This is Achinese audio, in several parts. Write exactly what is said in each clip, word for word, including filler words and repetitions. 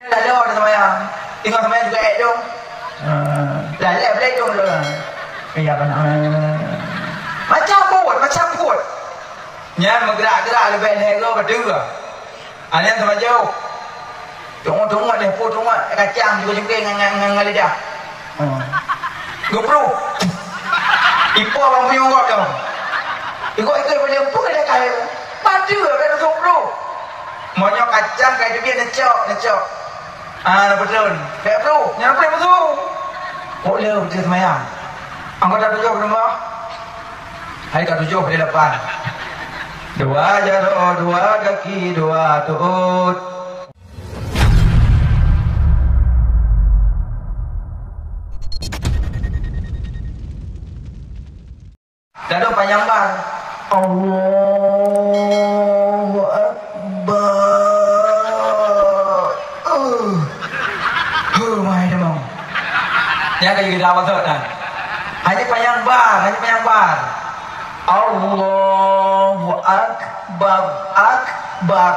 Lalu ada semayang. Tengok semayang juga ék dong. Ah, lalai boleh dong tu. Iya kan. Macam pun, macam pun. Nyan meugerak-gerak leubeh lhèe goe beutôi. Ada yang sama jauh. Tengok-tengok deh, pun tengok kacang juga jengking ngan, ngan, ngan lidah. Hmm. Gupru. Ipo bang puyueng got tu. Ikut-ikut boleh pun dia kaya. Padu ada gupru. Monyok kacang kayu dia necok, necok. Ah, na beutôi. Kayak bro, nyang boleh betul. Kok le betul semayang. Anggota tujuh berapa? Hai ka tujuh, dia lapan. Dua jaroe, dua kaki, dua tuut. Lalu panyang bar. Allahu Akbar. Uh. Huh, mai demam. Yang kayu kita awal tu kan. Hanya panyang bar, hanya panyang bar. Allahu Akbar, Akbar.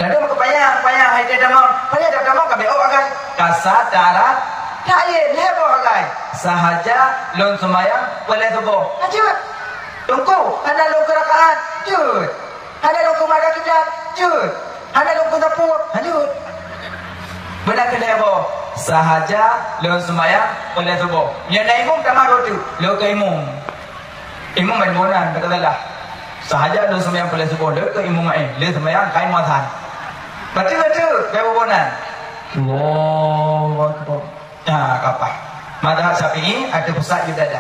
Lalu meukeupanyang, panyang hai teuh tamong. Panyang teuh tamong ka beuôk agai. Kasa darat laén lhèe boh agai. Sahaja lôn seumayang peureulèe suboh. Lanjut. Teungku, hana lôn keu rakaat. Jeuet. Hana lôn keu mada kiblat. Jeuet. Hana lôn keu sapu. Lanjut. Beuna keu lhèe boh. Sahaja lôn seumayang peureulèe suboh. Nyan na imum tamah dua teuk. Lôn keu imum. Imum ban bonan, kata salah. Sahaja lôn seumayang peureulèe suboh, lôn keu imum maén, lôn seumayang kai muazan. Baca-baca, kai bonan. Allahu Akbar. Ya, kapah. Madhab Syafi'i, ada pusat di dada.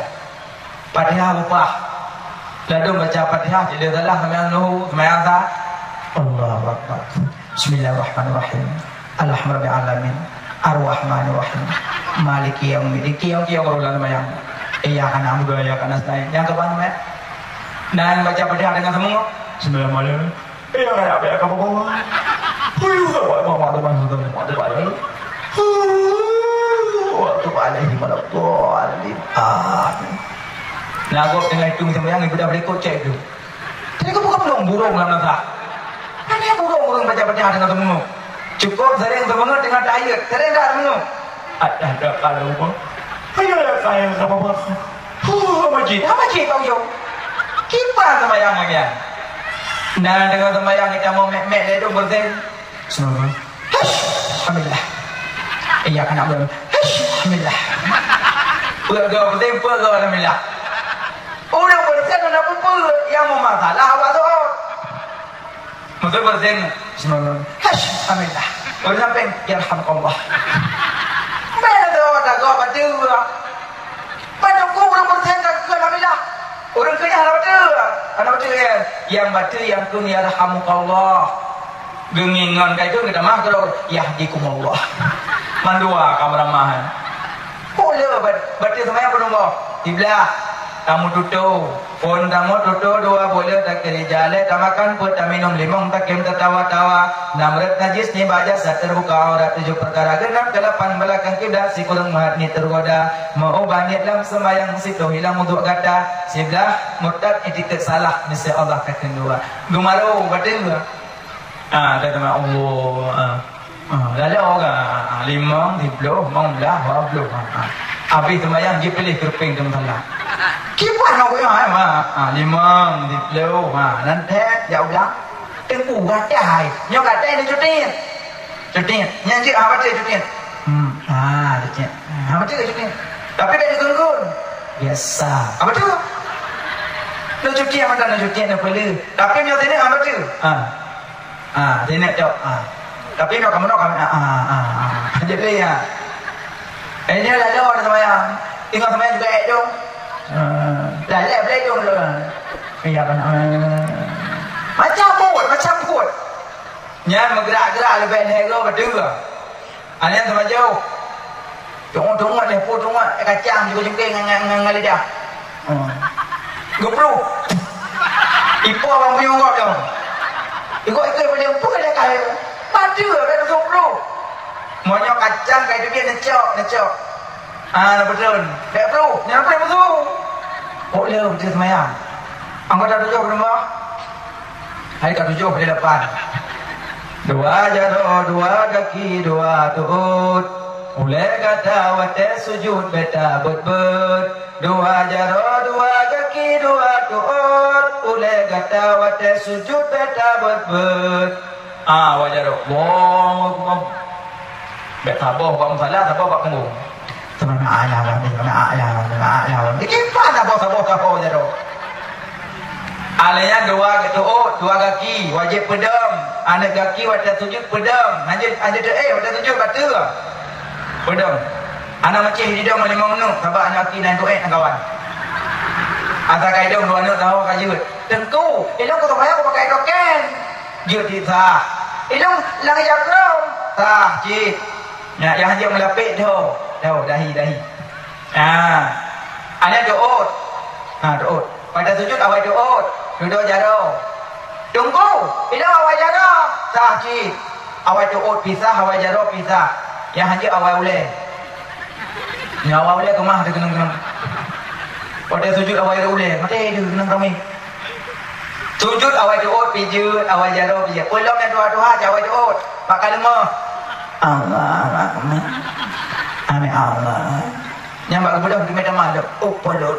Fatihah lupa. Lalu baca Fatihah, tidak salah, seumayang lohô, seumayang sah. Allahu Akbar. Bismillahirrahmanirrahim. Alhamdulillahirrahmanirrahim. Arrahmanirrahim. Maliki yaumiddin. Kiong-kiong uroe lam sembahyang. Iyyaka na'budu wa iyyaka nasta'in. Nyang keubah namanya? Nah, nyang baca Fatihah dengan semua. Bismillahirrahmanirrahim. Iyyaka na'budu wa iyyaka nasta'in. Hu, wa ma ma ma ma ma ma. Hu, wa tub alaihim wa la dhalin. Amin. Nah, gop tengah hitung sembahyang, ibu dah berikut cek tu. Tadi kau bukan burung, burung lam nasa. Hana burung-burung baca-baca dengan teungoh. Cukup sering teungoh dengan tahiyat. Sering dah teungoh. Ada, ada kalau apa? Ayo lah saya sama apa? Huh, masjid. Ha, masjid kau yo. Kiban sembahyang lagi. Nah, dengan sembahyang kita mau mek-mek dia tu bersin. Semua. Hush, alhamdulillah. Iya kan, Abang? Hush, alhamdulillah. Peugah bersin, peugah alhamdulillah. Ureueng beureusen hana peue-peue, nyang meumasalah awak tu. Meuteubeureusén, bismillah. Hash, alhamdulillah. Ureueng sampéng, yarhamukallah. Bèk na teuka bateue. Ban teungku ureueng beureusen ka keu alhamdulillah. Ureueng keunyan hana bateue. Hana bateue, ya. Nyang bateue nyang kheun yarhamukallah. Geungieng ngon ka itu geutamah keudroe, yahdikumullah. Mandua ka meuramah. Peue le bat-, bateue seumayang peurumoh? Siblah. Tameututoe. Phôn tameututoe dua buleuen takeurija lé tamakan peuet taminong limong takém tatawa-tawa. Nam rot najis nibak jasad teubuka aurat tujoh peukara geunam keulapan beulakang kiblat sikureueng meuhat niet teugoda. Meuubah niet lam seumayang siploh hilang wudhuk gata. Siblah murtad itikeuet salah miseue Allah takheun dua. Geumaro bateue. Ah, dah teuma Allah. Ah. Ah, lalu orang, ah, limong, siploh, limong blah, dua ploh. Ah, ah. Habis seumayang, jipiléh keureupieng teuma salah. Kiban nak goyang, eh, ma. Ah, limong, siploh, ha, nan teh, jak ulang. Teungku, gatai. Nyoe gatai ni cuti. Cuti. Nyan cit, ha, baca cuti. Hmm, ha, cuti. Ha, baca cuti. Tapi dah digunggul. Biasa. Apa tu? Nak cuti, apa tak nak cuti, nak perlu. Tapi nyoe sini, ha, baca. Ha. Ah, dia nak jawab. Ah. Tapi nak kamu nak kami. Ah, ah, ah, ah. Jadi ya. Eh, dia lalu ada semayang. Tengok semayang juga ék dong. Ah, dah lep lep dong tu. Iya kan. Ah. Macam pun, macam pun. Nyan meugerak-gerak leubeh lhèe goe beutôi. Hana teuma jauh. Tungok-tungok lé, po tungok, eh, kacang juga jengking ngan, ngan, ngan lidah. Hmm. Gupru. Ipo bang puyueng got tu. Ikut-ikut boleh pun ada kaya. Padu ada gupru. Monyok kacang kayu dia necok, necok. Ah, na beutôi. Dek bro, nyan boleh beutôi. Kok le beutôi semayang. Anggota tujuh berapa? Hai ka tujoh, dia lapan. Dua jaroe, dua gaki, dua teuôt. Ulée gata watée sujut beta beuet-beuet. Dua jaroe, dua gaki, dua teuôt. Ulée gata watée sujut beta beuet-beuet. Ah, dua jaroe. Allahu Akbar. Bék saboh bak musala, saboh bak punggong. Subhanallah, subhanallah, subhanallah. Kiban saboh-saboh ka ho jaroe. Alaian dua teuôt, dua gaki, wajéb peudong. Aneuk gaki watée sujut peudong. Hanjeuet, hanjeuet teuôt, watée sujut bateue. Peudong. Aneuk macéh jidong limong neuk, sabab aneuk gaki nan teuôt nan kawan. Asa ka idong dua neuk tahu ka jeuet. Teungku, ilong keu teumanyong keu pakai token. Jeuet di sah. Ilong lam ija krom. Sah cit. Nyan, nyang hanjeuet meulapék dho. Dho, dahi, dahi. Ha. Aneuk teuôt. Ha, teuôt. Watée sujut awai teuôt. Dudoe jaroe. Teungku, ilong awai jaroe. Sah cit. Awai teuôt pisah, awai jaroe pisah. Nyang hanjeuet awai ulée. Nyan awai ulée keumah teuh keunong-keunong. Watée sujut awai ulée, maté teuh keunong ramé. Sujut awai teuôt pijeuet, awai jaroe pijeuet. Peulom nyang tuha-tuha cit awai teuôt. Bak ka leumoh. Allah Akbar. Amin Allah. Nyang bak geubeudôh teumé tamah lom. Oh, polon.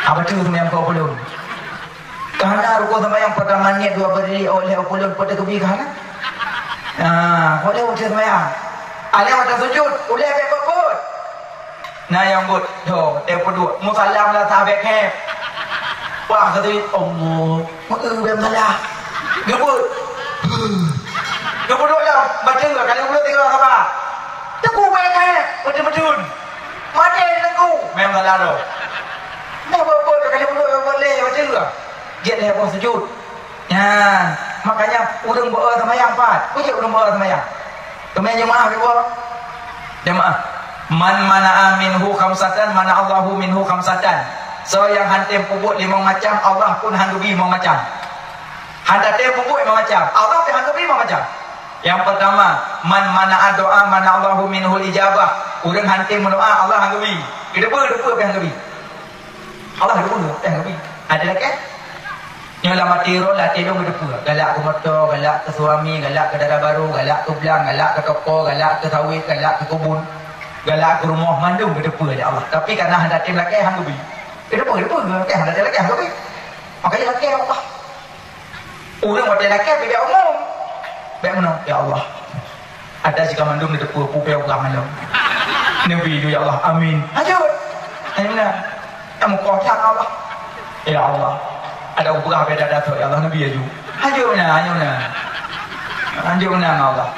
Apa tu nyang kau polon? Ka hana rukon seumayang peutama niet dua berdiri oleh polon pada keubi ka hana? Ah, oleh udah seumayang. Alai watée sujut, ulée bék beuet-beuet. Na nyang buet, do, teupeudua. Musalam lah sabek he. Wah, kata dia, Allah. Maka bem salah. Gebuet. Gebuet dah. Baca enggak? Kalau belum tengok apa? Teguh baik he. Betul-betul. Mati teguh. Memang salah tu. Dah buat-buat kalau belum boleh baca enggak? Dia dah buat sujud. Nyan, makanya ureueng beu-e seumayang pat. Peue jeuet ureueng beu-e seumayang? Teumé jeumaah beubaih. Jeumaah. Man mana'a minhu khamsatan, mana'allahu minhu khamsatan. Soe nyang han tem peubuet limong macam, Allah pun han geubi limong macam. Han tatem peubuet limong macam, Allah pun han geubi limong macam. Nyang peurtama, man mana'a doa, mana'allahu minhul ijabah. Ureueng han tem meudoa, Allah han geubi. Keudeupeue, keudeupeue pih han geubi. Allah geupeue, eh, geupeue. Ada lagée? Nyoe lam até uroe, lam até lôn geuteupeue. Galak keu moto, galak keu suami, galak keu dara barô, galak keu blang, galak keu toko, galak keu sawét, galak keu keubon, galak keu rumoh, mandum geuteupeue lé Allah. Tapi kana hana tem lakée, han geubi. Geuteupeue, geuteupeue, lakée, hana tem lakée, han geubi. Makanya lakée Allah. Ureueng watée lakée pih bék umum. Bék meunoe, "Ya Allah, ata sikamandum neuteupeue peue-peue ulah malam." Neubi ju, "Ya Allah, amin." Hajat. Hajat meunan. Kamu kuasa Allah. "Ya Allah, ada ulah beda data, ya Allah, neubi aju." Hajat meunan, hajat meunan. Hajat meunan Allah.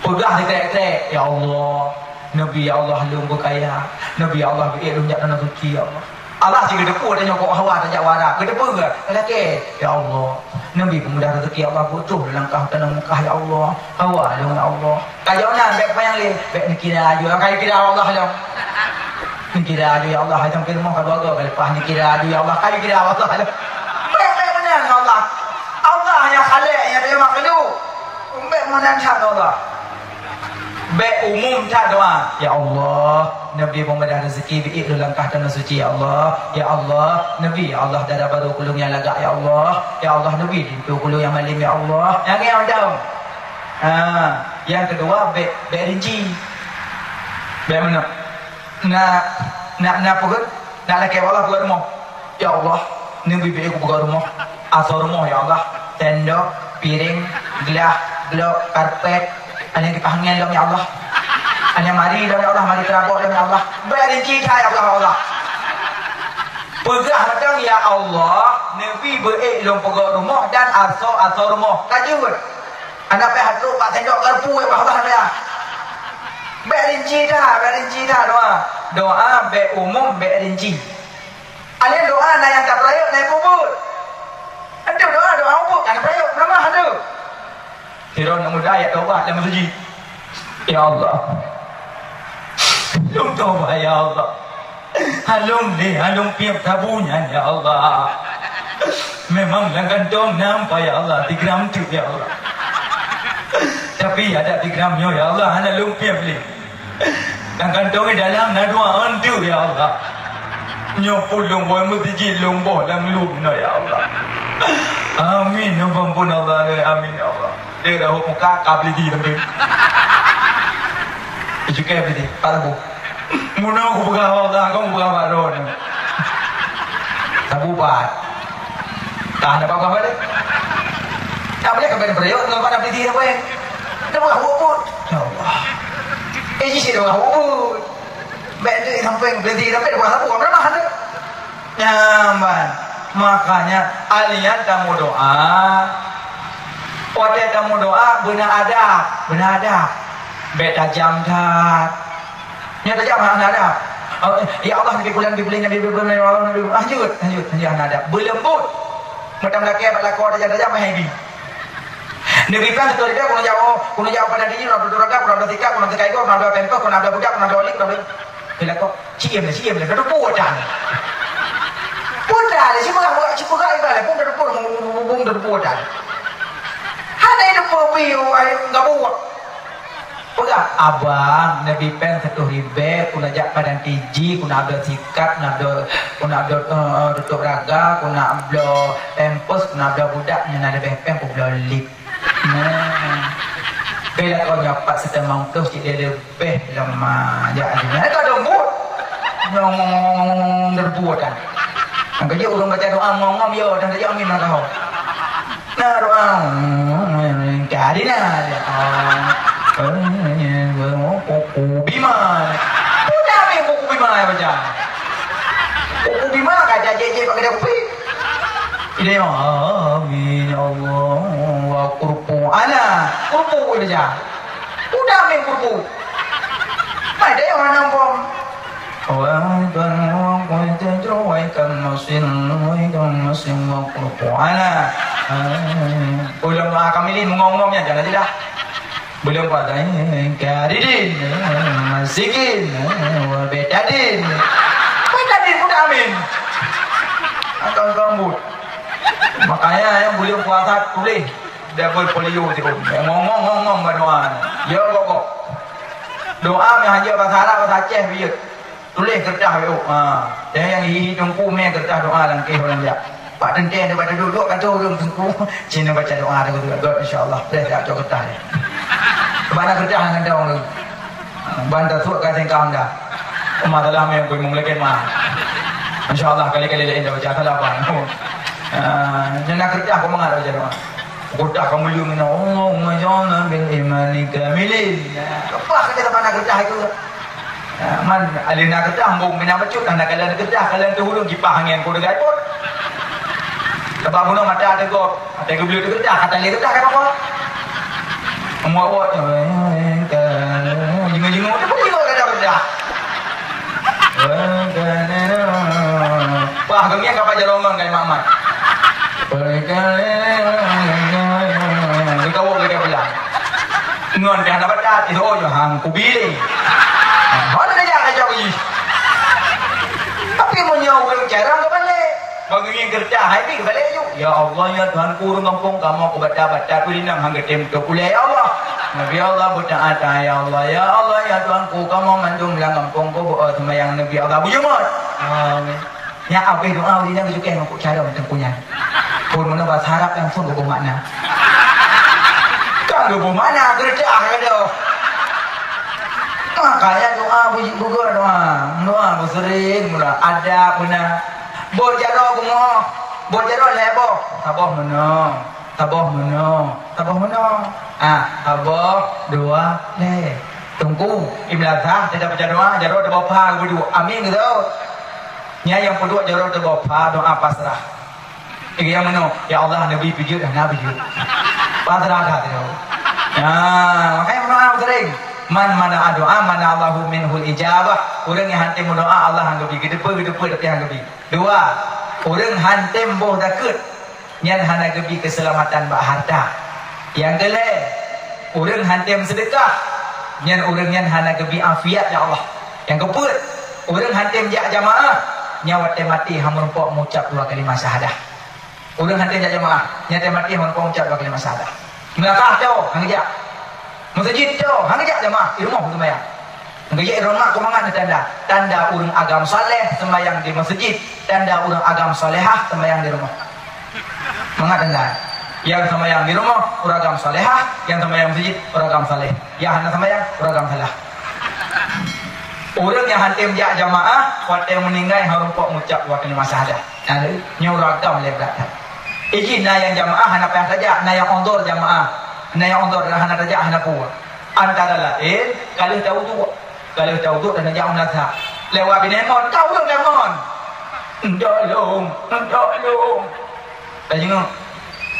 Peugah sikrek-krek, "Ya Allah, neubi ya Allah lôn beukaya, neubi ya Allah beuék lôn jak tanah suci ya Allah." Allah cit geuteupeue tanyoe kok hawa tajak wara, geuteupeue geuh. Lakée, "Ya Allah, neubi peumudah rezeki ya Allah, beutoh lôn langkah tanah Mekah ya Allah. Hawa lôn ya Allah." Ka jaweueb nyan bék panyang lé, bék neukira aju, ka neukira Allah lom. Neukira aju ya Allah, hai sampai rumoh ka dua go, ka leupah neukira aju ya Allah, ka neukira Allah lom. Bék, bék meunan ngon Allah. Allah nyang khalek, nyang teurimong makhluk. Bék meunan that doa. Bék umum that doa. "Ya Allah, neubi peumudah rezeki, beuék lôn langkah tanah suci, ya Allah. Ya Allah, neubi, ya Allah, dara barô keu lôn nyang lagak, ya Allah. Ya Allah, neubi linto keu lôn nyang malém, ya Allah." Nyang nyan daun. Ha, nyang keudua, bék, bék rinci. Bék meunoe. Na, na, na peugét, na lakée bak Allah peugét rumoh. "Ya Allah, neubi beuék kupeugét rumoh. Asoe rumoh, ya Allah. Tendok, piréng, glah, glok, karpet. Ada nyang kipah angén lom, ya Allah. Ada nyang mari lom, ya Allah, mari keurabok lom, ya Allah." Bék rinci that, ya Allah, Allah. Peugah mantong, "Ya Allah, neubi beuék lôn peugét rumoh dan asoe, asoe rumoh." Ka jeuet. Hana payah trok bak tendok garpu, ya Allah, hana payah. Bék rinci that, bék rinci that doa. Doa bék umum, bék rinci. Alheuh doa na nyang tapeurayeuk, na nyang peubuet. Enteuk doa, doa ubit, na nyang peurayeuk, peutamah enteuk. Sidroe aneuk muda jak tobat lam meuseujid. "Ya Allah, lôn tobat, ya Allah. Hana lôn lé, hana lôn piep sabu nyan, ya Allah. Memang lam kantong na ampat, ya Allah, sigram teuk, ya Allah. Tapi adak sigram nyoe, ya Allah, hana lôn piep lé. Lam kantong di dalam na dua ôn teuk, ya Allah. Nyoe pun lôn woe meuseujid lôn boh lam lôn nyoe, ya Allah. Amin, ya Rabbal Alamin, amin, ya Allah." Dia dah hok muka, ka beli di tempat. Ijukai beli di, Pak Sabu. Muna aku peugah Allah, aku peugah Pak Ron. Sabu Pak. Tah, ada apa-apa balik. Tak boleh kembali periuk, nggak pada beli di apa ya? Dia peugah hok pun. Ya Allah. Eh, jisi dia peugah hok pun. Baik, dia sampai beli di, sampai dia peugah Sabu, apa nama tu? Nyaman. Makanya, alian tamu doa. Watèe tamu doa, beuna adab. Beuna adab. Bèk tajam that. Nyoe tajam hana adab. Oh, ya Allah, Nabi Fulan, Nabi Fulan, Nabi Fulan, Nabi Fulan. Lanjut, lanjut, lanjut, hana adab. Beuleumbot. Meutam lakèe bak lakoe tajam-tajam, hai bi. Nabi Fulan, satu hari, keunoe jak, oh, keunoe jak pada diri, keunoe duduk raga, keunoe duduk sikap, keunoe duduk kaigor, keunoe duduk pempek, keunoe duduk budak, keunoe duduk oli, keunoe duduk Keu lakoe, "Ciem lé, ciem lé, ka teupeue tan." Peue tan lé, sipeugah, sipeugah ibarat pun ka teupeue, bum, bum, bum, bum, ka teupeue tan. Hana teupeue pi, ai, gabuek. Peugah, "Abang, neubi péng sireutoh ribèe, keuneuk jak padang tiji, keuneuk abloe sikat, keuneuk abloe, keuneuk abloe, eh, tutup raga, keuneuk abloe pampers, keuneuk abloe budak, nyan na leubeh péng peubloe lip." Nah, bela kau nyapat seutengah ploh cit dia leubeh lemah. Jak aja. Nah, itu ada embut. Ngong, ngong, ngong, ngong, ngong, ngong, derbuatan. Nah, kerja orang baca doa ngong-ngong, yo, dan kerja amin lah kau. Nah, doa. Kadi nah, dia. Oh. Kuku bima. Udah amin kuku bima ya baca. Kuku bima kaca jejek pakai daun kupi. Ini, amin, ya Allah, wa kurpu. Ana, kurpu dia baca. Udah amin kurpu. Mai dia orang nampom. Wa ikan, wa ikan masin, wa ikan masin, wa kurpu. Ana. Ulama kamilin ngong-ngongnya, jangan tidak. Belum pada, eh, karidin, eh, masikin, eh, betadin. Betadin pun amin. Akan rambut. Makanya yang belum puasa tulis double folio tu. Ngong-ngong-ngong-ngong berdoa. Ya, kok, kok. Doa meuhanya bahasa Arab, bahasa Aceh, biar. Tuléh keureutah, ha. Dan nyang hi-hi teungku mé keureutah doa lam kéh ureueng jak. Pak teuntèe daripada duek-duek ka troh ureueng teungku. Cina baca doa tu, insya Allah. Boleh tak cok keureutah ni? Bana keureutah ngon daun tu. Ban tasuk ka sengkang dah. Uma salah mé pun menglekin mah. Insya Allah kali-kali lain dah baca salah apa. Ah, nyan keureutah kau mangat baca doa. Keureutah kau meuleueng na, Allahumma ja'alna bil imani kamilin. Lepas kata mana keureutah itu. Man, alèh na keureutah, embong keunan bacut, hana kalon keureutah, kalon teuh ureueng kipah angén ku deugai pon. Sabab bunoe mata teugob, mata geubleue teuh keureutah, ka talé keureutah ka apa? Muak-muak, jingui-jingui, teuh jingui ka keureutah. Wah, geungieng kapal jalongan kai mak-mak. Geukawok lagèe beulah. Ngon pih hana batat, isoe nyoe hang kubi lé. Hana lé jak kacau jih. Tapi meunyoe ureueng carông ka balek, bagi ngieng keureutah, hai pih ka balek ju. Ya Allah, ya Tuhanku, ureueng gampông kamoe ku batat-batat, tu inong hang geutem tôp ulèe, ya Allah. Nabi Allah beutaat, ya Allah, ya Allah, ya Tuhanku, kamoe mandum lam gampông ku beu seumayang Nabi Allah beujeumot. Amin. Nyan abéh doa, ureueng nyan geucukèh ngon kok carông teungku nyan. Phôn meunan bahasa Arab langsung geuboh makna. Kan geuboh makna, geuredah ka doh. Makanya doa beuji-, beugot doa. Doa beuseuring mula ada puna. Boh jaroe bumoe. Boh jaroe lhèe boh. Saboh meunoe. Saboh meunoe, saboh meunoe. Ah, saboh, dua, lhèe. Teungku, imla sah, teuka baca doa, jaroe teuboh pha geuduek. Amin, gitu. Nyan nyang peuduek jaroe teuboh pha, doa pasrah. Nyang meunoe, ya Allah, neubi pijeuet, hana pijeuet. Pasrah dah tu. Nah, makanya doa sering. Man mana doa, mana Allahu minhul ijabah. Ureueng nyang han tem meudoa, Allah han geubi. Geudepe, geudepe, tapi han geubi. Dua, ureueng han tem boh zakeuet. Nyan hana geubi keuseulamatan bak hareuta. Nyang keulhèe, ureueng han tem seudeukah, nyan ureueng nyan hana geubi afiat lé Allah. Nyang keupeuet, ureueng han tem jak jamaah, nyan watèe maté han meurumpok meucab dua kalimah syahadah. Ureueng han tem jak jamaah, nyan watèe maté han meurumpok meucab dua kalimah syahadah. Meunasah tho, han geujak. Meuseujid tho, han geujak jamaah, di rumoh beuseumayang. Geujak droe mak keu mangat tanda. Tanda ureueng agam saleh seumayang di meuseujid. Tanda ureueng agam salehah seumayang di rumoh. Mangat tanda. Nyang seumayang di rumoh, ureueng agam salehah, nyang seumayang meuseujid, ureueng agam saleh. Nyang hana seumayang, ureueng agam salah. Ureueng nyang hana tem jak jamaah, watèe meuninggai harôh pok ngucap dua kalimat syahadah. Nah, nyoe ureueng agam lé brat that. Iji na nyang jamaah hana payah tajak, na nyang ondor jamaah, na nyang ondor hana tajak, hana peue. Antara laén, ka lheueh tawudhu, ka lheueh tawudhu dan jak u madrasah. Lewat binéh mon, ka ureueng lé mon. Ndok lôn, ndok lôn. Tajingok.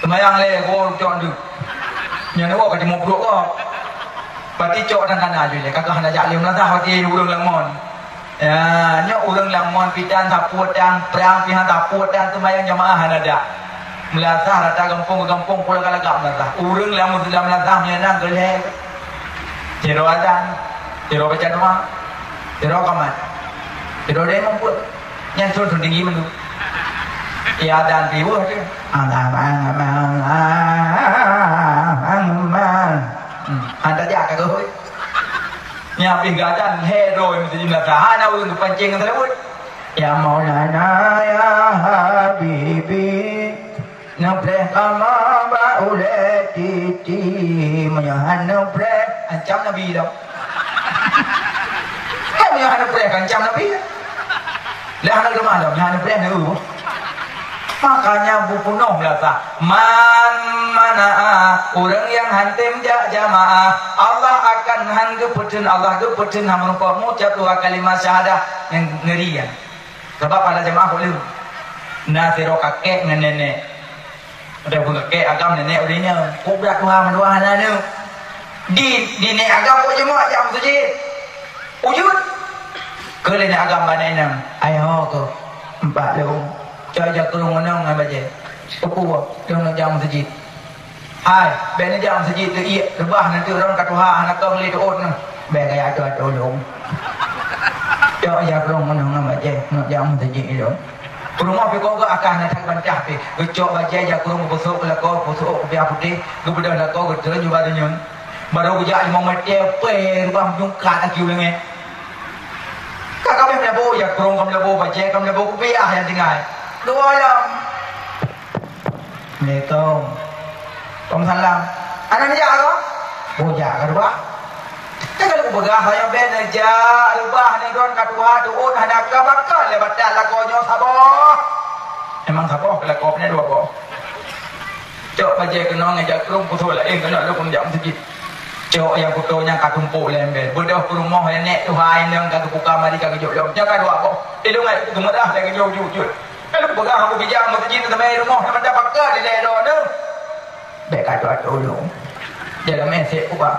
Seumayang lé, woe cok deuh. Nyan woe ka jimeubrok kok. Pati cok dan kana jih lé, ka hana jak lé madrasah pati ureueng lé mon. Ya, nyoe ureueng lam mon pitan sapeue tan, prang pihan sapeue tan, seumayang jamaah hana jak. Meulasah rata gampông-gampông pula galak-galak meulasah. Ureueng lam, lam meulasah nyoe nan geulhèe. Sidroe adan, sidroe baca doa, sidroe kamat, sidroe deh mampu. Nyan thôn-thôn tinggi mandum. Ya adan piweuh tu. Hmm, hana jak ka geuhôi. Nyan pih gadan, he, droe meuseujid meunasah. Hana ureueng geupancéng ngon seulaweuet. Ya Maulana, ya Habibi, neupreh kamoe bak ulèe titi. Meunyoe hana neupreh, ancam Nabi lom. Kan meunyoe hana neupreh, kan ancam Nabi. Dah hana teuma lom, hana neupreh, hana. Makanya beupunoh meunasah. Man mana'a, ureueng nyang hana tem jak jamaah, Allah akan hana geupeutheun, Allah geupeutheun hana meurumpok mucap dua kalimat syahadah nyang ngeri nyan. Sabab pada jamaah ulôn na sidroe kakek ngon nenek. Ada pun kakek agam nenek ureueng nyoe. Kok brat tuha mandua hana aneuk. Di, di nek agam kok jeuet jak meuseujid. Ujud. Keu lé nek agam bak nek inong. Ai ho ko. Empat lôn. Cok jak keu lôn ngon nong ngon bajèe. Peue lôn jak meuseujid. Hai, bèk neujak meuseujid teuiek, reubah nanti ureueng ka tuha hana kong lé teuôt nyoe. Bèk gaya atoe-atoe lôn. Cok jak keu lôn ngon nong ngon bajèe, neuk jak meuseujid ilôn. Peurumoh pih kok geuh akan na that bantah pih. Geucok bajèe jak keu lôn geupeusok keu lakoe, peusok kupiah putéh, geubeudôh lakoe geutreun ju bak deungon. Barô geujak limong meter peh reubah meujungkat aki u langèt. Ka kabéh meulabô jak keu lôn, ka meulabô bajèe, ka meulabô kupiah nyang tinggai. Dua lom. Assalamualaikum. Waalaikumsalam. Hana neujak kah? Bujak ka reubah. Kan ka lôn peugah, hai bèk neujak reubah, neudon ka tuha teuôt hana ka bakal lé batat lakoe nyoe saboh. Memang saboh keu lakoe pih dua boh. Cok bajèe keunoe ngon jak keu lôn, peusok laén keunoe lôn jak meuseujid. Cok nyang kuto nyang ka tumpôk lé embel. Beudôh peurumoh lé nèk tuha inong ka geubuka mari ka geujok lom. Nyan ka dua boh. Ilôn ngon geumeurah lé geujok jujut. Lalu peugah Abu Bijang meuseujid teumé rumoh na mantong baka dilèe droe tu. Bèk ka droe tulông. Jalan mesek ubah.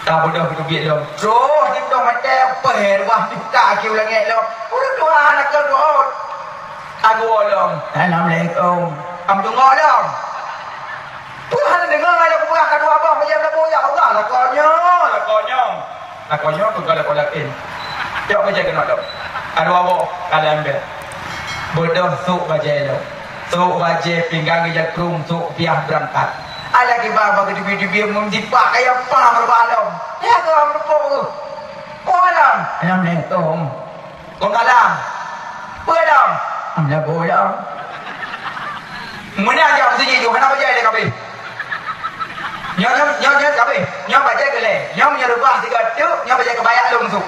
Ka beudôh geuteubiet lom. Troh di tong maté peuhé ruah buka aki u langèt lom. Ureueng tuha na keu droe. Ka geuwoe lom. Assalamualaikum. Am tunggok lom. Tuhan deungoe lé peugah ka dua boh meujan leubeh, ya Allah, lakoe nyoe, lakoe nyoe. Lakoe nyoe peugah lakoe laén. Cok bajèe keunoe lom. Ka dua boh, ka lhèe embel. Beudôh sôk bajèe lom. Sôk bajèe pinggang geujak krueng, sôk piah beurangkat. Alah kiban bak geuteubiet-teubiet meunjipak kaya pah meureuba lom. Ya keuh meureumpok keuh. Oh, alam. Assalamualaikum. Kong kalam. Peue dong? Hana peue dong. Meunan jak meuseujid tu, hana bajèe lé kabéh. Nyoe, nyoe, nyoe, nyoe kabéh. Nyoe bajèe geulèe. Nyoe meunyoe reubah sigoe teuk, nyoe bajèe keubaya lôn su.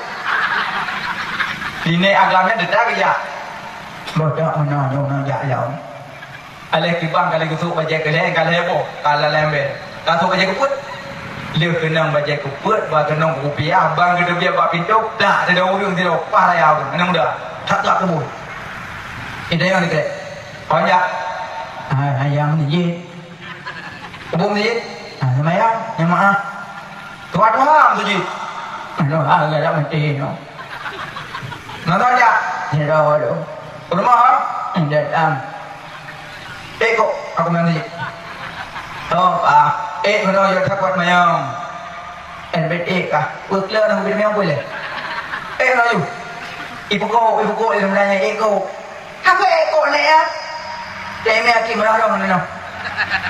Ini agamnya dedak ya. Bodoh, oh, no, no, no, jak lom. Alah kiban ka lheueh geusôk bajèe keu lhèe, ka lhèe boh, ka lalai embel. Ka sôk bajèe keu peuet. Lheueh keunong bajèe keu peuet, ba keunong keu kupiah, ban geuteubiet bak pintoe, dak teudoe ureueng sidroe, paih raya ureueng, aneuk muda. That-that keubeue. Ida nyang dikèe. Kon jak. Ah, ayang ni jih. Ubung jih. Ah, seumayang, jamaah. Tuha-tuha meuseujid. Aduh, ha, galak maté nyoe. Nonton jak? Sidroe tu. Peurumoh, ha? Indak am. Eh, kok aku main meuseujid? Oh, ah. Eh, keunoe jeuet that kuat mayong. Eh, bet eh kah? Peue kleur nang bit mayong boleh? Eh, keunoe ju. Ipukok, ipukok, ilmu nanya, eh, kok. Haba ekok nèk, ya? Dah imè aki meurah-rah nyoe.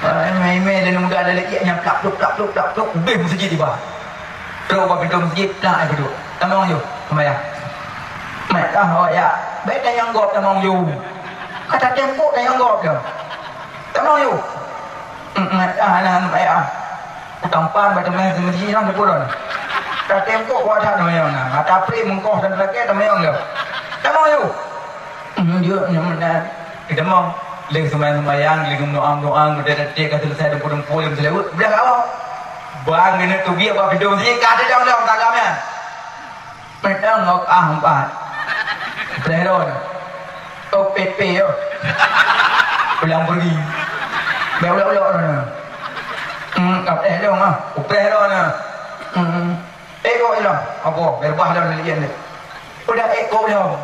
Imè-imè lé muda dah lé nyang plak pluk, plak pluk, plak pluk, ubéh meuseujid tiba. Trok bak pintoe meuseujid, plak ai duek. Tamong yôh, seumayang. Meuet ka ho ya. Bèk tanyong gob tamong yôh. Ka tatém kok tanyong gob dah. Tamong yôh. Mata hana payah. Tampan bak teumé seumeujih nyoe teupuron. Tatém kok kuat that teumé nyoe na. Mata pri meukoh dan lakée teumé nyoe. Teumé yuk. Hmm, jeuet nyoe meunan. Kita mau lé seumayang-seumayang, lé geumeudoá-meudoá, meudat-dat ka selesai dumpu-dumpu, lé meuseulaweuet, blah awak. Bang, keuneuk teubiet bak pintoe meuseujid, ka teudong-dong tagam nyan. Meunan ngok ah empat. Preh lôn. Oh, pepe yo. Pulang pergi. Bèk ulok-ulok lôn. Hmm, ka preh lôn ah. Upreh lôn ah. Hmm. Ék kok ilong. Apa? Berbah lom lelien dia. Udah ék kok ilong.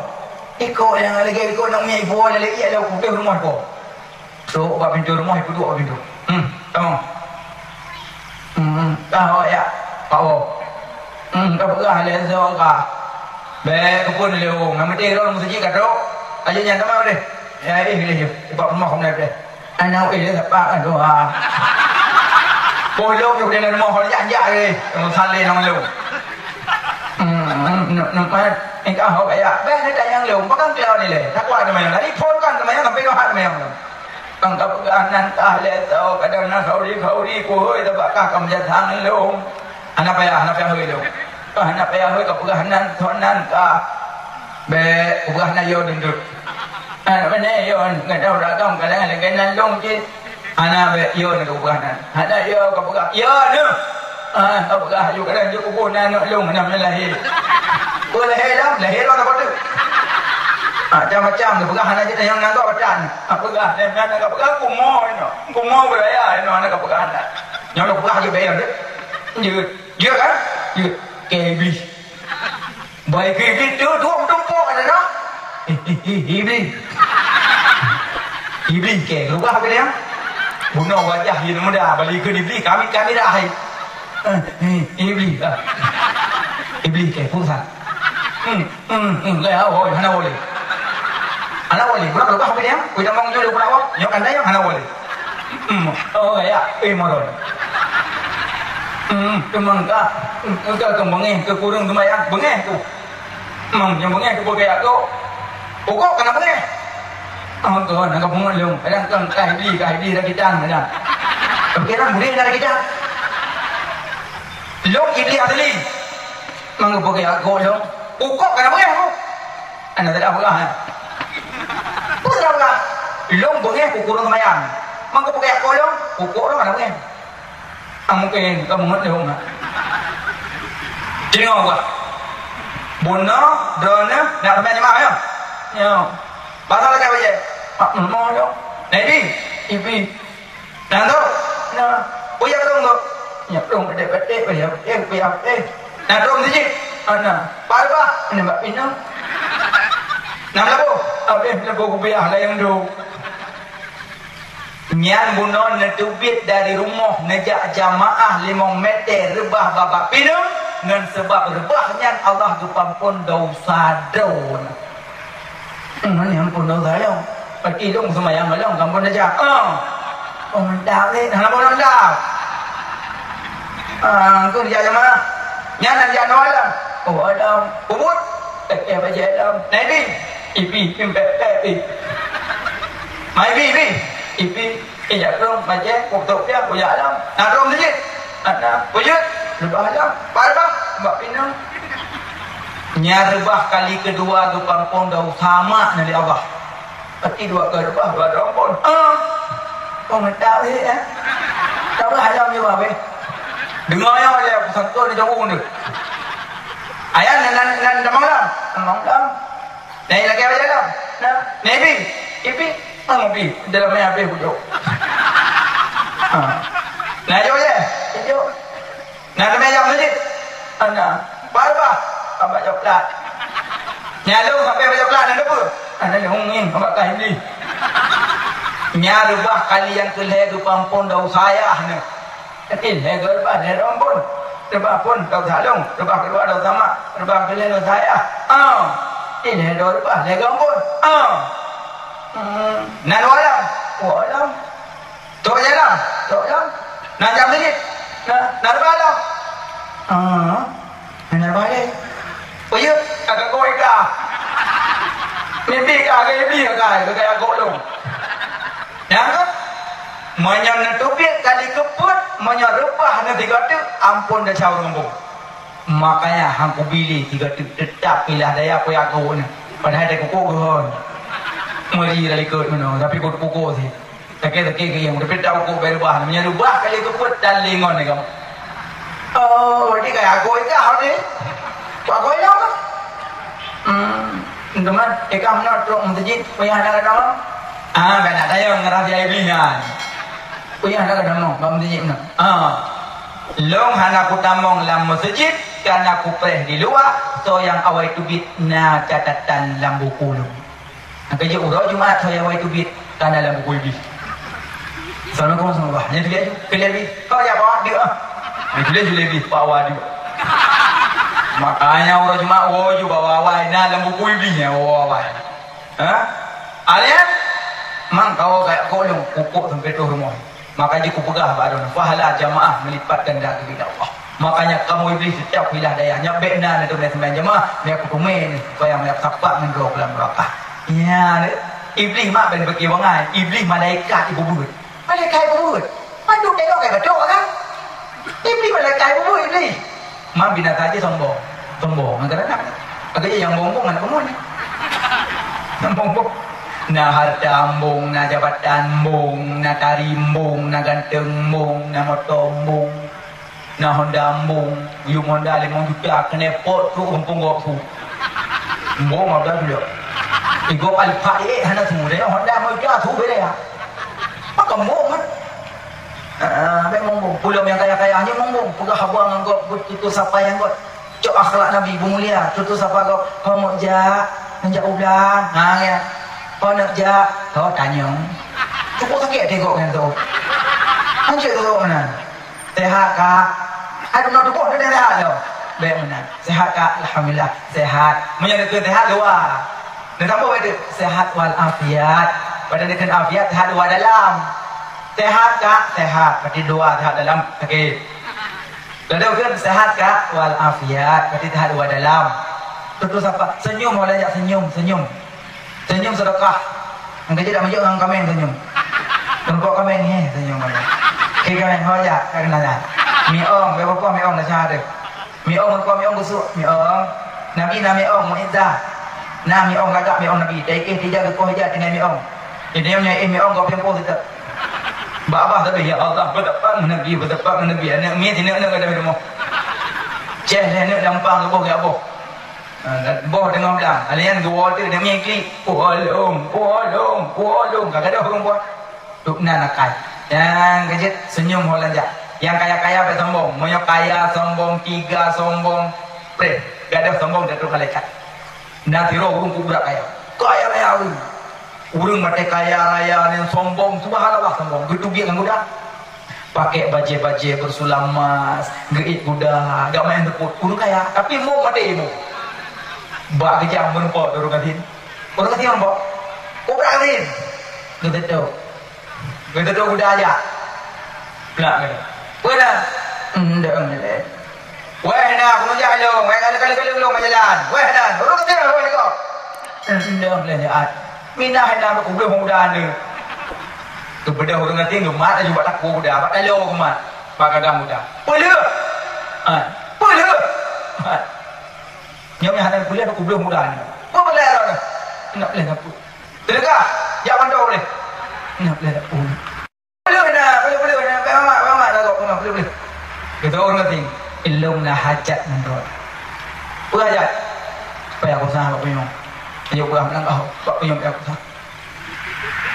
Ék kok ilong lagi kok nak mi ibu lelien lo kubeh rumah ko. Trok bak pintoe rumoh, ipeuduek bak pintoe. Hmm, tamong. Hmm, ka ho ya. Ka ho. Hmm, ka peugah lé soe ka. Bèk keupeue lé ureueng. Nyang penting droe meuseujid ka trok. Aja nyan tamong deh. Ya, eh, lé jeuh. Bak rumoh kamoe deh. Aneuk eh, sapa ka doa. Boh lôn nyang dalam rumoh, jak-jak lé. Nyang salé nang lôn. Hmm, hmm, hmm, hmm, eh, ka ho ya. Bèk ni tanyong lôn. Pakon keu lôn ni lé. Takwa teuma nyang. Dari phon kan teuma nyang, sampai doa teuma nyang. Kan ka peugah nan kah lé tau, kadang na khauri-khauri kuhôi, teubak kah ka meujasang lôn. Hana payah, hana payah hôi lôn. Kah hana payah hôi, ka peugah nan, thon nan kah. Bèk, peugah na yo dundut. Hana bèk yo, gadôh ragam kadang lagèe nan lôn cit. Hana bèk yo na ka peugah nan. Hana yo ka peugah. Yo na. Ah, ka peugah aju kadang juk kubu na aneuk lôn, na meunan lahé. Peue lahé lom, lahé lom apa tu? Ah, macam-macam ka peugah, hana jeuet nyang nanggroe batan. Ah, peugah, nyang na ka peugah kumoe nyoe. Kumoe beuraya nyoe hana ka peugah hana. Nyoe ka peugah aju bayang deh. Jeuet. Jeuet kan? Jeuet. Keu Iblih. Baik Iblih tu, dua meutumpok ada dah. Iblih. Iblih ke, rubah ke dia? Bunoe wajah dia muda, balik ke Iblih, kami, kami dah hai. Eh, eh, Iblih lah. Iblih ke, pusat. Hmm, hmm, hmm, leh, oh, hana boleh. Hana boleh, budak rubah ke dia? Kita mau julu pula, oh, nyok anda yang hana boleh. Hmm, oh, ya, eh, moron. Hmm, teuma ka, hmm, ka, ka beungéh, ka kureueng seumayang, beungéh tu. Mang nyang beungéh tu beukai aku. Pokok kana beungéh. Ah, tu, nak ka pungut lom. Kadang kan ka Iblih, ka Iblih dah kita, kadang. Tapi kadang boleh dah kita. Lom Iblih asli. Mang beukai aku lom. Pokok kana beungéh aku. Anak tak ada peugah, eh. Peue salah peugah? Lôn beungéh keu kureueng seumayang. Mang keu peugah keu lôn, kukok lôn hana beungéh. Ah, mungken ka meungeut lôn na. Deungoe bah. Bunoe, droeneuh, nak teumé jeumaah, ya? Ya. Pasal lagèe bajèe. Mak meunyoe lôn. Nabi, ibi. Nah, tu. Nah. Uyak dong tu. Nyak dong, patek-patek, payah, eh, payah, eh. Nah, dong sijik. Ah, nah. Pai bah, ini bak pinang. Nah, melabu. Habis melabu kupiah layang tu. Nyan bunoe neuteubiet dari rumoh neujak jamaah limong meter reubah babah pineung ngon seubab reubah nyan Allah geupampon dosa droe. Hmm, ni ampun dosa lom. Pati dong seumayang lom, gampông aja. Oh. Oh, mantap ni. Hana boleh mantap. Ah, tu dia jemaah. Nyan nak dia nol lah. Oh, ada. Ubut. Eh, eh, baca dalam. Nabi. Ibi, ibi, ibi. Mai, ibi, ibi. Ibi. Eh, ya, dong, baca. Untuk dia, oh, ya, alam. Nah, dong, sini. Ada. Wujud. Lepas aja. Pai bah. Bak pinang. Nyan reubah kali keudua geupampông dosa mak na lé Allah. Pati dua kali reubah, dua droe ampôn. Ah. Oh, mantap lé, eh. Tak payah ayam je, bah, weh. Deungoe nyoe lé, aku sangkot di daun tu. Ayah nan, nan, nan, nan malam. Nan malam. Nah, lagi apa jalan? Nah, Nabi. Ibi. Ah, Nabi. Dalam ayah habis hujung. Ha. Nah, jom je. Jom. Nah, teumé lam masjid. Ana, bah reubah, abak coklat. Nyan lôn sampai abak coklat, na teupeue? Ana lôn ngieng, abak kah Iblih. Nyan reubah kali nyang keulhèe geupampon dosa ayah nyoe. Tapi lhèe geureubah lhèe geuampon. Reubah phôn dosa lôn, reubah keudua dosa mak, reubah keulhèe dosa ayah. Ah, lhèe geureubah lhèe geuampon. Ah. Hmm. Na dua alam. Dua alam. Trok jalan, trok jalan. Na jam sijit. Na, na reubah lom. Ah, na reubah lé. Oh, ya, agak koi ka. Mimpi ka, agak mimpi ka, agak koi lom. Ya, kan? Meunyoe neuteubiet Kali keupeuet, meunyoe reubah na tiga teuk, ampôn desya ureuëng embong. Makanya han kubilih tiga teuk, teutap pilah daya kuyago nyan. Padahai teukuku geuhon. Meuri dah likot meunoe, tapi kukuku sih. Sakét-sakét keu nyang tapi tak uku bak reubah. Meunyoe reubah kali keupeuet, tan lingon ni kamu. Oh, berarti kayak aku ikah ni. Pak Koyong. Hmm, teman, ikah mana trok meuseujid, payah nak kena. Ah, kan ada yang ngerasa iblih kan. Payah nak kena mau, bak meuseujid mana. Ah. Long hana kutamong lam meuseujid, karena kupreh di luwa, so nyang awai teubiet na catatan lam buku lom. Nyang keujeuet uroe Jumat, so nyang awai teubiet, karena lam buku iblih. Assalamualaikum warahmatullahi wabarakatuh. Nyang teubiet tu, kalian bi. Kau ya bawa dia. Nyang teubiet tu lebih bawa dia. Makanya uroe Jumat, oh, ju bawa awai. Nah, lam buku iblih ya, oh, awai. Ha? Alian? Mang kau kayak kolong, pupuk sampai tu rumah. Maka jih kupeugah bak droeneuh, pahala jamaah meulipat ganda keu ridha Allah. Makanya kamoe iblih setiap wilayah dayah nyoe bèk na neuteumeung seumayang jamaah, meuaku teumé nyoe, supaya meuaku sapat ngon droe lam neuraka. Nyan, iblih mak ban beuki bangai, iblih malaikat ibu buet. Malaikat ibu buet. Mandum tengok kai beutôi kan? Iblih malaikat ibu buet iblih. Man binatang jih sombong. Sombong ngon teunanak. Agak jih nyang sombong aneuk bumoe nyoe. Nyang sombong. Na hareuta embong, na jabatan embong, na tari embong, na ganteng embong, na moto embong, na Honda embong, yum Honda limong juta keuneuk pot trok gampông gob su. Embong ada juga. Igob Alphard eh hana su, dah Honda limong juta su beda ya. Maka embong kan? Ah, bèk sombong. Ulôn nyang kaya-kaya hana sombong. Peugah haba ngon gob, beututoe sapa ngon gob. Cok akhlak Nabi beumulia, tutoe sapa gob, "Ho meuh jak, neujak u blang." Ha, ya. "Ho neuk jak, ho tanyong." Cukup sakét teuh gob nyan tu. Hanjeuet tu gob meunan. "Sehat, Kak?" Aduh, na tuboh dah sehat tu. Bèk meunan. "Sehat, Kak?" "Alhamdulillah, sehat." Meunyoe neukheun sehat, luwa. Neutambah bèk tu, "Sehat wal afiat." Pada neukheun afiat, sehat luwa dalam. "Sehat, Kak?" "Sehat." Berarti luwa sehat, dalam sakét. Lalu kan sehat, Kak? Wal afiat, berarti sehat luwa dalam. Tutoe sapa? Senyum, orang jak senyum, senyum. Senyum sedekah. Yang kerja tak majak dengan kamen senyum. Nampak kamen, eh, senyum kamen. Okey, kamen, ho jak, tak kenal dah. Miong, berapa miong dah syahadat. Miong, berapa miong gusuk, miong. Nabi na miong, mukjizat. Na miong lagak, miong Nabi. Tak ikeh tijak, geukoh ijak, tinggai miong. Jadi, yang nyaih miong, kau pempo situ. Bak babah tapi, "Ya Allah, beuteupat ngon Nabi, beuteupat ngon Nabi." Aneuk miet, aneuk-aneuk ka dalam rumoh. Ceh lé aneuk dampang leuboh geuboh. Ha, dan boh teungoh blang. Alian geuwoe teuh aneuk miet klik. Puholong, puholong, puholong. Ka gadôh ureueng boh. Duk nan akai. Nyang keujeuet senyum ho lanjak. Nyang kaya-kaya bèk sombong. Meunyoe kaya sombong, tiga sombong, preh. Gadôh sombong teuh malaikat. Na sidroe ureueng kubra kaya. Kaya raya ureueng. Ureueng maté kaya raya nyan sombong, subhanallah sombong. Geuteubiet ngon guda. Pakai bajèe-bajèe beusulam emas, geuiet guda, gak main seupôt. Ureueng kaya, tapi mo maté mo. Bak geujak meureumpok ureueng gasien. Ureueng gasien meureumpok. Kubra gasien. Geuteutoe. Geuteutoe guda jak. Plak keunoe. Peue na? Endong lé. Weh na, keuneuk jak lôn. Weh, kali-kali lôn bak jalan. Weh na, ureueng keuti weh kok. Endong lé nyan. Minah na, kubloh guda nyoe. Geubeudôh ureueng gasien geumat laju bak takue guda, bak taloe geumat. Bak gagang guda. Peue lheueh? Ha. Peue lheueh? Ha. Nyoe meuhana peue lheueh kubloh guda nyoe. Peue peue lheueh? Nak lheueh nak peue? Teuka, jak mantong boleh. Nak boleh tak pun. Boleh dah, boleh, boleh dah. Bèk mamak, bèk mamak dah kok, boleh, boleh. Kata orang kata, "Ilong lah hajat ngon droe." Peue hajat? Payah kusah bak punyong. Ayo peugah meunan kah, bak punyong payah kusah.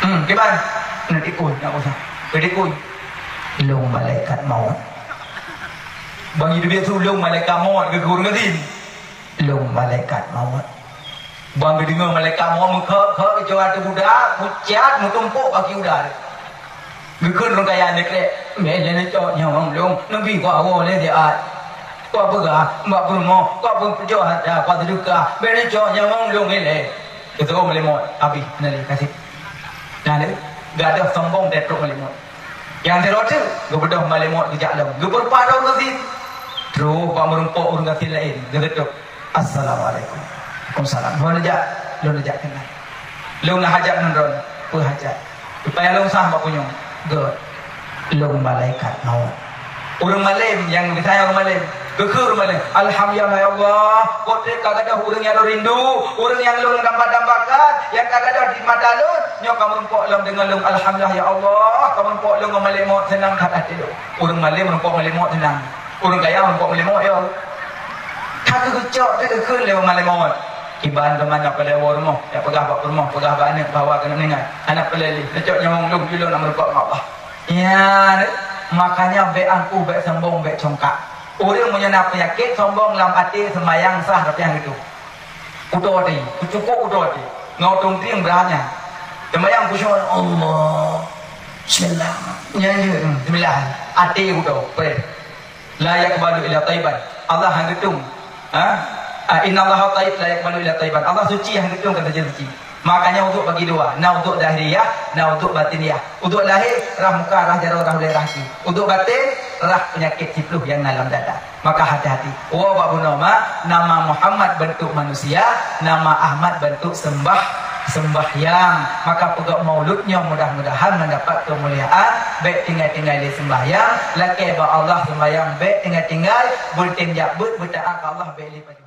Hmm, kiban? Nak ikut, nak kusah. Keu ikut. Ilong malaikat maut. Bang Idris biasa ulong malaikat maut keu ureueng gasien. Lôn malaikat maut. Ban geudeungoe malaikat maut meukhot-khot keucoe ateueh guda, pucat meutumpôk baki guda. Geukheun ureueng kaya nyekrek, "Bèk lé neucok nyawöng lôn, neubi kuwoe lé siat. Kupeugah bak peurumoh, kupeujok hareuta, kuseudekah, bèk neucok nyawöng lôn ilèe." Geuteu'oh malaikat maut, abéh, hana lé, ka sit. Nah, gadôh sombong teuh trok malaikat maut. Nyang sidroe teuk geubeudôh malaikat maut geujak lom. Geupeureumpah lom keu sit. Trôh bak meurumpok ureueng gasien laén. Geuseutôb. "Assalamualaikum." "Waalaikumsalam." "Lôn neujak, lôn neujak keunan. Lôn na hajat ngon droeneuh." "Peue hajat?" "Payah lôn sah bak punyong." "Gèt." Lôn malaikat maut. Ureuëng malém nyang geutanyoe ureuëng malém. Geukheun ureuëng malém, "Alhamdulillah ya Allah, kok trép ka gadôh ureuëng nyang lôn rindu, ureuëng nyang lôn damba-dambakan, nyang ka gadôh di mata lôn, nyoe ka meurumpok lom deungon lôn. Alhamdulillah ya Allah, ka meurumpok lôn ngon malém maut, seunang that até lôn." Ureuëng malém meurumpok malém maut seunang. Ureuëng kaya meurumpok malém maut, ya. Ka geukeucok teuh geukheun lé malém maut. Kiban teuma na peuleueh woe rumoh, ya peugah bak peurumoh, peugah bak aneuk bahwa keuneuk meuninggai. Hana peuleueh lé, neucok nyawöng lôn, jih lôn na meurumpok ngon Allah. Nyan, makanya bék angkuh, bék sombong, bék congkak. Ureuëng meunyoe na peunyakét sombong lam até, seumayang sah, tapi nyang itu. Kuto até, kucukok kuto até. Ngon tungtieng beuranya. Seumayang khusyuk, Allah. Bismillah. Nyan je, hmm, bismillah. Até kuto, preh. La yaqbalu illa thaiban. Allah han geutueng. Ha? Ah, innallaha thayyib la yaqbalu illa thaiban. Allah suci, han geutueng keu saja suci. Makanya uduk bagi dua, na uduk zahiriyah, na uduk batiniah. Uduk lahé, rah muka, rah jaroe, rah ulèe, rah gaki. Uduk batén, rah peunyakét siploh nyang na lam dada. Maka hati-hati. Woe bak bunoe ma, nama Muhammad bentuk manusia, nama Ahmad bentuk sembah, sembahyang. Maka peugöt maulud nyoe mudah-mudahan mendapat kemuliaan. Bék tinggai-tinggai lé sembahyang, lakèe bak Allah sembahyang, bék tinggai-tinggai, beutem jak beuet, beutaat keu Allah, bék lé